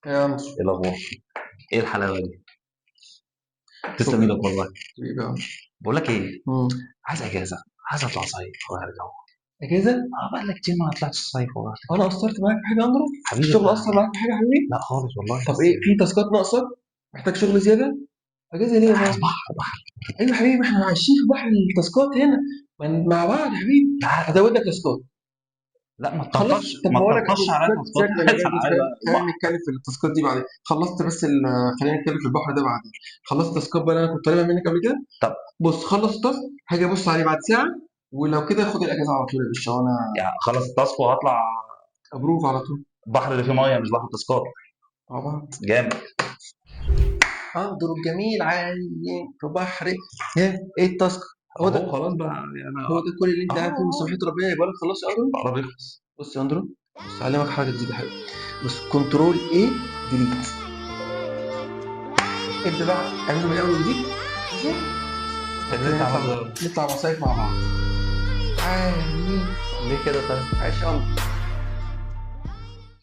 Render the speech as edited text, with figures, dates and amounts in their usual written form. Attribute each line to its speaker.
Speaker 1: يا اندرو.
Speaker 2: ايه الاخبار؟ ايه الحلاوة دي؟ تسلم ايدك والله.
Speaker 1: حبيبي يا اندرو.
Speaker 2: بقول لك ايه،
Speaker 1: مم.
Speaker 2: عايز اجازه، عايز اطلع صيف وغير جو.
Speaker 1: اجازه؟
Speaker 2: اه، بقى لك كتير ما طلعتش صيف وغير.
Speaker 1: انا قصرت معاك في حاجة يا اندرو؟
Speaker 2: حبيبي
Speaker 1: الشغل قصر معاك في حاجة يا حبيبي؟
Speaker 2: لا خالص والله.
Speaker 1: طب ايه، في task ات ناقصه؟ محتاج شغل زيادة؟ اجازه ليه يا
Speaker 2: عايز
Speaker 1: بابا؟
Speaker 2: بحر بحر.
Speaker 1: ايوه يا حبيبي، احنا عايشين في بحر ال task ات هنا مع بعض يا حبيبي.
Speaker 2: لا
Speaker 1: هزود لك task ات.
Speaker 2: لا، ما
Speaker 1: خلصت.
Speaker 2: تطرطش
Speaker 1: طب
Speaker 2: ما
Speaker 1: بقول لك،
Speaker 2: تطرطش
Speaker 1: بص
Speaker 2: عليا
Speaker 1: سيبك
Speaker 2: تاسكات.
Speaker 1: سيبك من الاجازة
Speaker 2: انا
Speaker 1: دي،
Speaker 2: عايز
Speaker 1: خلينا
Speaker 2: بحر.
Speaker 1: نتكلم في ال task ات دي بعدين. خلصت بس خلينا نتكلم في البحر ده بعدين. خلصت task ات بقى اللي انا كنت طالبها منك قبل كده.
Speaker 2: طب
Speaker 1: بص، خلص ال task، هاجي ابص عليه بعد ساعه، ولو كده خد الاجازة على طول يا باشا، وانا
Speaker 2: يعني خلص ال task وهطلع
Speaker 1: approve على طول.
Speaker 2: البحر اللي فيه مية مش بحر task ات.
Speaker 1: مع بعض.
Speaker 2: جامد.
Speaker 1: اندرو الجميل عايم في بحر. ها، ايه ال task؟ هو ده
Speaker 2: اهو خلاص بقى يعني.
Speaker 1: هو ده كل اللي انت قاعد فيه
Speaker 2: اه
Speaker 1: مستحيل ربنا يبقى لك. خلاص يا اندرو.
Speaker 2: قرب يخلص.
Speaker 1: بص يا اندرو، بص اعلمك حاجة جديدة حلوه. بص، control A delete. ابدا بقى اعمله من اول وجديد. ماشي،
Speaker 2: اللي انت
Speaker 1: نطلع
Speaker 2: عملته ده.
Speaker 1: نطلع مصايف مع بعض. عايمين.
Speaker 2: ليه كده طيب؟
Speaker 1: عايش يا اندرو.